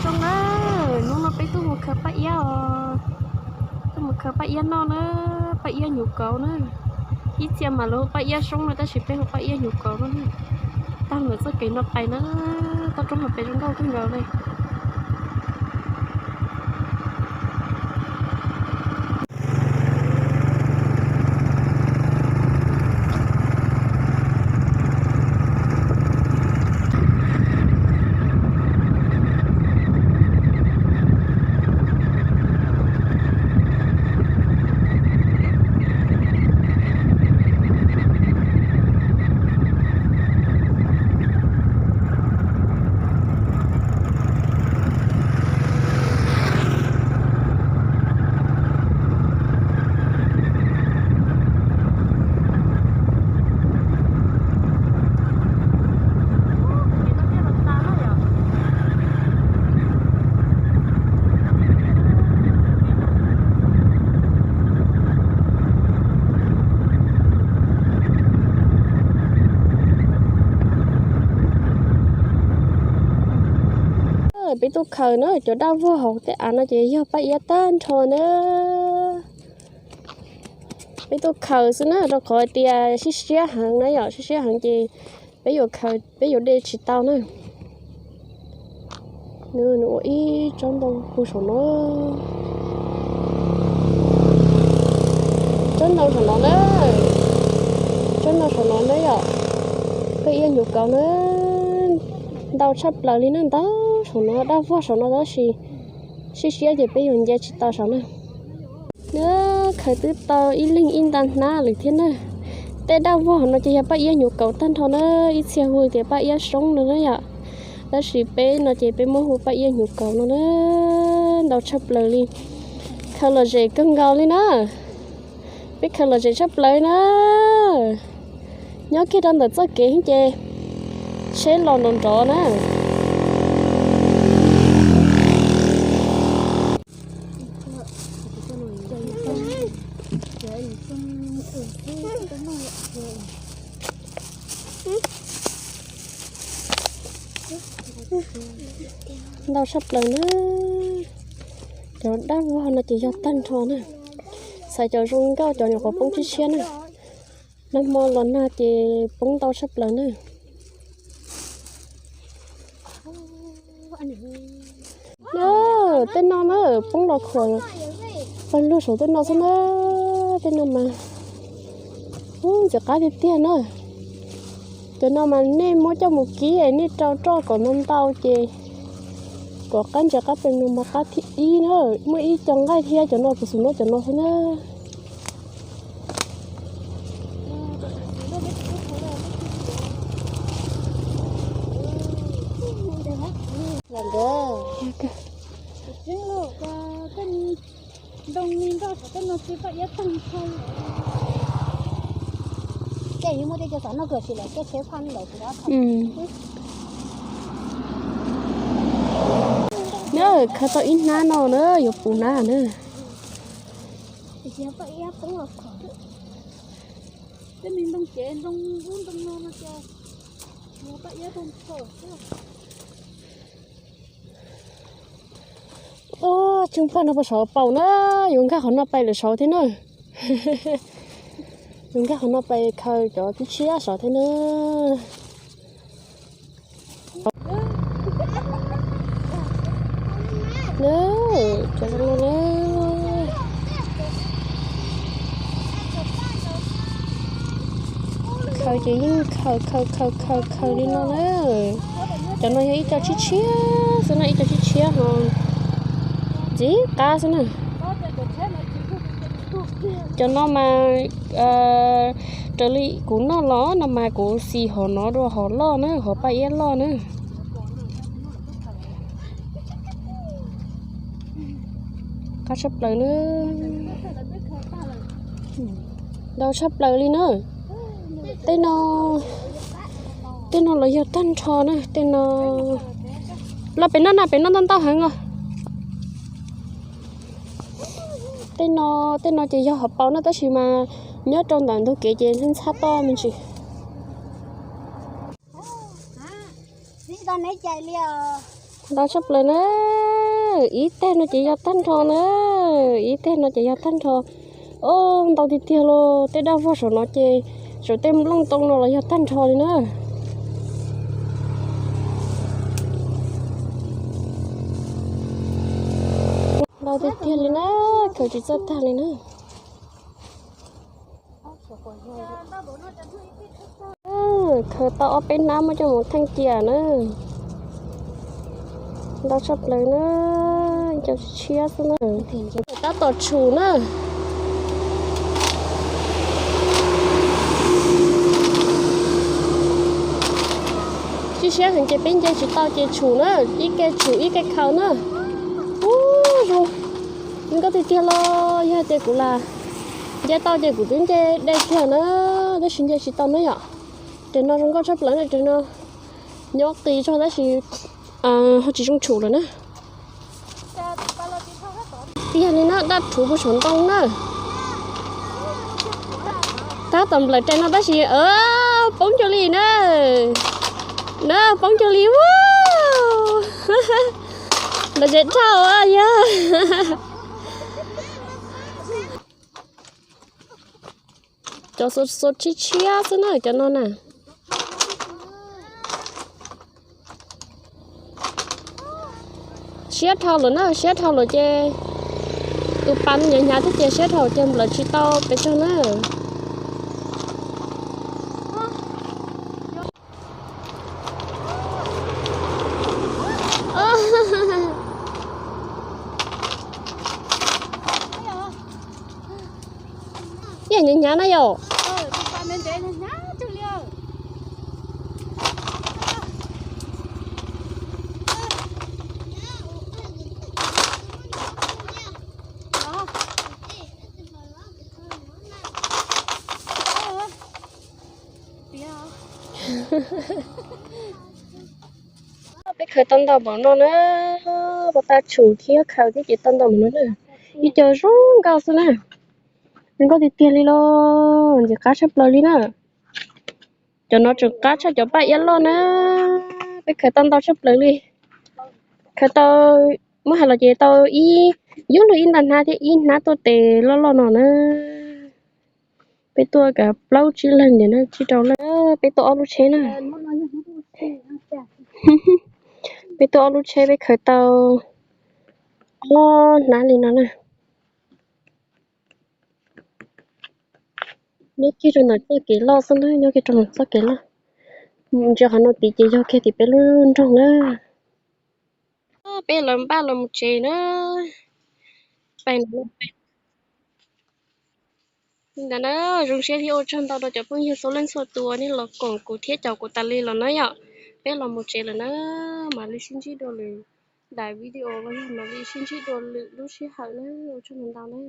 Zoo na, hnub no peb tuaj mus khaws paj iab os. Tuaj mus khaws paj iab noj na, paj iab hnyuv kauv na. Ib txhia mas lawv hu paj iab soob no tab sis peb hu paj iab hnyuv kauv no na. Taag lawm txoj kev no pais na, toj roob hauv pes zoo nkauj kawg nkaus li. Peb tuaj khaws na, cov daj vog hauv tej av no ces yog paj iab tag nrho na. Peb tuaj khaws xwb na, rau qhov hais tias siab siab heev na yom, siab siab heev ces peb yuav khaws, peb yuav de tsis tau na. Nws ua ib tsob ntoo puag saum no, tsob ntoo saum no na, tsob ntoo saum no na yom, paj iab hnyuv kauv na, ntau tshaj plaws li na, ntau saum no, daj vog saum no tab sis siab siab ces peb yuav nce tsis tau saum na. Na, khaws twb tau ib leeg ib nta hnab lawm thiab na. Tej daj vog no ces yog paj iab hnyuv kauv tag nrho na, ib txhia hu tias paj iab soob no na yom. Tab sis peb no ces peb muab hu paj iab hnyuv kauv no na, ntau tshaj plaws li. Khaws lom zem kawg nkaus li na. Peb khaws lom zem tshaj plaws na. Nyob kiag rau ntawm txoj kev ces tsheb los nrov nrov na. Ntau tshaj plaws na. Cov daj vog no ces yog tag nrho na. Xaiv cov zoo nkauj, cov nyuam qhuav poob tshiab tshiab na. Nag hmo los nag ces poob ntau tshaj plaws na. Na, tej no na, poob los khuam pawg lug saum tej no xwb na. Tej no mas, ub, ntxim qab tiag tiag na. Cov no mas nej muab coj mus kib, nej rau roj kom ntau ntau ces kom qab ntsis qab pes no mas qab thib ib na. Muaj ib co nqaij thiab, cov no kuv xum no cov no xwb na. Nyob khaws tau ib hnab no na, yuav puv hnab na. Ub, tsoo paj no puas saud paus na, yuav nkag qhov no pais lawm saud thiab na. Yuav nkag qhov no pais khaws cov tshiab tshiab saud thiab na. Cov zoo no na. Khaws ces yeej khaws khaws khaws khaws khaws li no na. Cov no yog ib co tshiab tshiab xwb na, ib co tshiab tshiab ho ntxim qab xwb na. Cov no mas raws li kuv noj los no mas kuv xis hov no dua hov loj na, hov paj iab loj na. Qab tshaj plaws na. Ntau tshaj plaws li na. Tej no, tej no los yog tag nrho na, tej no. Los pem no na, pem no ntau ntau heev os. Tej no, tej no ces yog hov paus na tab sis mas nyob rau ntawm ntug kev ces ntxhab toj me ntsis. Ntau tshaj plaws na. Ib teg no ces yog tag nrho na, ib teg no ces yog tag nrho. Os, ntau tiag tiag los tej daj vog saum no ces, saum tej nplooj ntoo no los yog tag nrho li na. Ntau tiag tiag li na, khaws tsis txawj tag li na. Khaws tau ob peb hnab muab coj mus theej cia na. Ntau tshaj plaws na, cov tshiab xwb na. Tab tom tshum na. Siab siab heev ces peb nce tsis tau ces tshum na, ib ke tshum ib ke khaws na. Ub, zoo nkauj tiag tiag los yog tias kuv lam nce tau ces kuv twb nce deb kiag na, tab sis nce tsis tau na yom. Tes no zoo nkauj tshaj plaws na, tes no nyob qis zog tab sis ho tsis zoo tshum lawm na. Tiag li na, daj rhuv puag saum ntoo na. Tab tom nplawm tes no tab sis poob cuag li na. Na poob cuag li ua. Nplawm tes dhau yog. Cov xua tshiab tshiab xwb na cov no na. Siab dhau lawm na, siab dhau lawm ces tus pas hnyav hnyav thiab ces siab dhau ces nplawm tsis tau pes tsawg na. Yeej hnyav hnyav na yom. Peb khaws tau ntau npaum no na, puas tas tshum thiab khaws thiab ces tau ntau npaum no na. Ib co zoo nkauj xwb na, zoo nkauj tiag tiag li los ntxim qab tshaj plaws li na. Cov no tseem qab tshaj cov paj iab loj na. Peb khaws tau ntau tshaj plaws li. Khaws tau, muab hais los ces tau ib, yuav luag ib nta hnab thiab ib hnab tuaj tes loj loj no na. Peb tuaj kav plaub tsib leeg ntawm na, tsib rau leej. Peb tuaj ob lub tsheb na. Peb tuaj ob lub tsheb peb khaws tau ob hnab li no na. Nyob kiag rau ntawm txoj kev loj xwb na, nyob kiag rau ntawm txoj kev loj. Ntsia qhov no tid ces yog kiag tim peb lub nroog na. Peb lawv npaj los mus tsev na. Li ntawd na, zoo siab thiab ua tsaug ntau rau cov phooj ywg txhua leej txhua tus nej los koom kuv thiab caum kuv tas li los na yom. Peb los mus tsev lawm na, mam li sib ntsib dua lwm daim video los yog mam li sib ntsib dua lwm lub sij hawm na, ua tsaug ntau na.